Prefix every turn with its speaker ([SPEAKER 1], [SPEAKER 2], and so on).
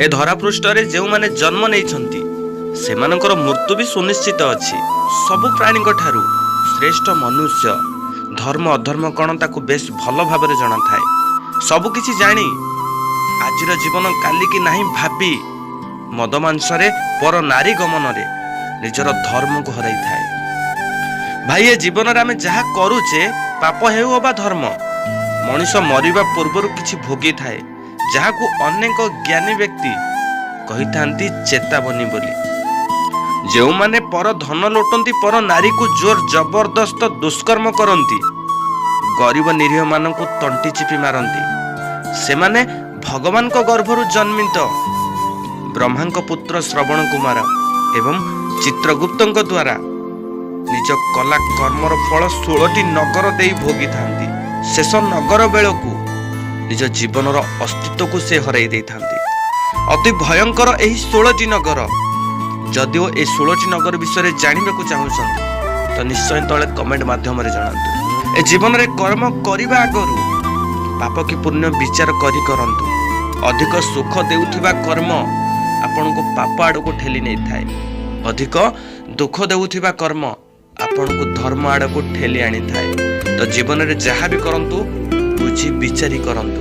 [SPEAKER 1] ଏ ଧରାପୃଷ୍ଠରେ ଯେଉଁମାନେ ଜନ୍ମ ନେଇଛନ୍ତି, ସେମାନଙ୍କର ମୃତ୍ୟୁ ବି ସୁନିଶ୍ଚିତ ଅଛି। ସବୁ ପ୍ରାଣୀଙ୍କ ଠାରୁ ଶ୍ରେଷ୍ଠ ମନୁଷ୍ୟ ଧର୍ମ ଅଧର୍ମ କ'ଣ ତାକୁ ବେଶ ଭଲ ଭାବରେ ଜଣାଥାଏ। ସବୁକିଛି ଜାଣି, ଆଜିର ଜୀବନ କାଲିକି ନାହିଁ ଭାବି ମଦ ମାଂସରେ, ପର ନାରୀ ଗମନରେ ନିଜର ଧର୍ମକୁ ହରାଇଥାଏ। ଭାଇ, ଏ ଜୀବନରେ ଆମେ ଯାହା କରୁଛେ, ପାପ ହେଉ ଅବା ଧର୍ମ, ମଣିଷ ମରିବା ପୂର୍ବରୁ କିଛି ଭୋଗିଥାଏ, ଯାହାକୁ ଅନେକ ଜ୍ଞାନୀ ବ୍ୟକ୍ତି କହିଥାନ୍ତି ଚେତାବନୀ ବୋଲି। ଯେଉଁମାନେ ପର ଧନ ଲୁଟନ୍ତି, ପର ନାରୀକୁ ଜୋର ଜବରଦସ୍ତ ଦୁଷ୍କର୍ମ କରନ୍ତି, ଗରିବ ନିରୀହମାନଙ୍କୁ ତଣ୍ଟି ଚିପି ମାରନ୍ତି, ସେମାନେ ଭଗବାନଙ୍କ ଗର୍ଭରୁ ଜନ୍ମିତ ବ୍ରହ୍ମାଙ୍କ ପୁତ୍ର ଶ୍ରବଣ କୁମାର ଏବଂ ଚିତ୍ରଗୁପ୍ତଙ୍କ ଦ୍ୱାରା ନିଜ କଲା କର୍ମର ଫଳ 16ଟି ନଗର ଦେଇ ଭୋଗିଥାନ୍ତି। ଶେଷ ନଗର ବେଳକୁ ନିଜ ଜୀବନର ଅସ୍ତିତ୍ୱକୁ ସେ ହରାଇ ଦେଇଥାନ୍ତି। ଅତି ଭୟଙ୍କର ଏହି 16ଟି ନଗର। ଯଦିଓ ଏ 16ଟି ନଗର ବିଷୟରେ ଜାଣିବାକୁ ଚାହୁଁଛନ୍ତି, ତ ନିଶ୍ଚୟ ତଳେ କମେଣ୍ଟ ମାଧ୍ୟମରେ ଜଣାନ୍ତୁ। ଏ ଜୀବନରେ କର୍ମ କରିବା ଆଗରୁ ପାପ କି ପୁଣ୍ୟ ବିଚାର କରି କରନ୍ତୁ। ଅଧିକ ସୁଖ ଦେଉଥିବା କର୍ମ ଆପଣଙ୍କୁ ପାପ ଆଡ଼କୁ ଠେଲି ନେଇଥାଏ। ଅଧିକ ଦୁଃଖ ଦେଉଥିବା କର୍ମ ଆପଣଙ୍କୁ ଧର୍ମ ଆଡ଼କୁ ଠେଲି ଆଣିଥାଏ। ତ ଜୀବନରେ ଯାହା ବି କରନ୍ତୁ, ବୁଝି ବିଚାରି କରନ୍ତୁ।